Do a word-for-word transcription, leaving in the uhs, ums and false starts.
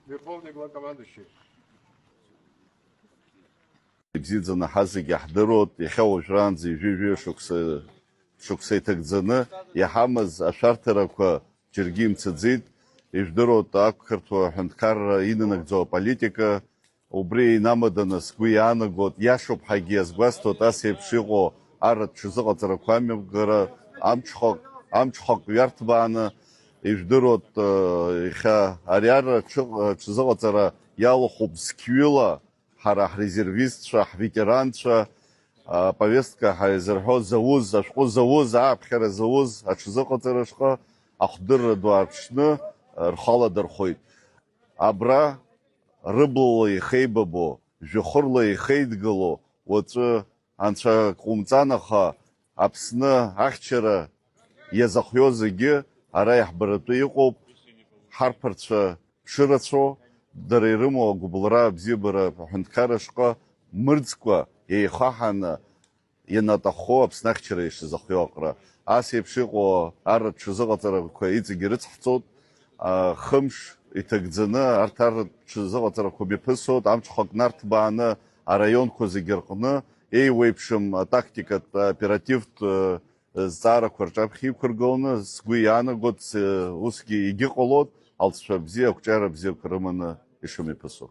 Верховный главнокомандующий. Ибзиаӡаны ҳазегьы иаҳдыруеит, иахьа уажәраанӡа ҩажәи жәаҩа шықәса, шықәса иҭагӡаны иҳамаз ашәарҭарақәа џьаргьы имцаӡеит. Ижәдыруеит, ақырҭуа аҳәынҭқарра инанагӡоу аполитика, убри инамаданы сгәы иаанагоит, иашоуп ҳәагьы иазгәасҭоит, ас еиԥш иҟоу арратә ҽазыҟаҵарақәа амҩаԥгара, амҽхак, амҽхак ҩарҭбааны, ижәдыруеит, э, иахьа ари арратә ҽы-, ҽазыҟаҵара иалахәуп зқьҩыла, ҳара ҳрезервистцәа, ҳветеранцәа, аповестка ҳәа изырҳәо зауз, ашәҟәы зауз, ааԥхьара зауз аҽазыҟаҵара шҟа ахдырра ду аарԥшны, рхала дырхәеит. Абра рыблала ихеибабо, жәохырла ихеидгыло, уаҵәы анцәа ҟумҵан, аха Аԥсны ахьчара иазыхиоу зегьы ара иаҳбаратәы иҟоуп, ҳарԥарцәа ԥшырацәоу, дара ирымоу агәыбылра абзиабара аҳәынҭқарра шҟа мырӡкәа, еихаҳаны, ианаҭаххо Аԥсны ахьчара ишазыхиоу аҟара. Ас еиԥш иҟоу арратә ҽазыҟаҵарақәа иҵегьы ирыцҳҵоит. А, хымш иҭагӡаны арҭ арратә ҽазыҟаҵарақәа мҩаԥысуеит, амҽхак нарҭбааны араионқәа зегьы рҟны еиуеиԥшым атактикатә, аоперативтә, э, зҵаарақәа рҿаԥхьа иқәыргыланы, сгәы иаанагоит, э, усгьы егьыҟалоит, алҵшәа бзиа, ақәҿиара бзиақәа рыманы ишымҩаԥысуа.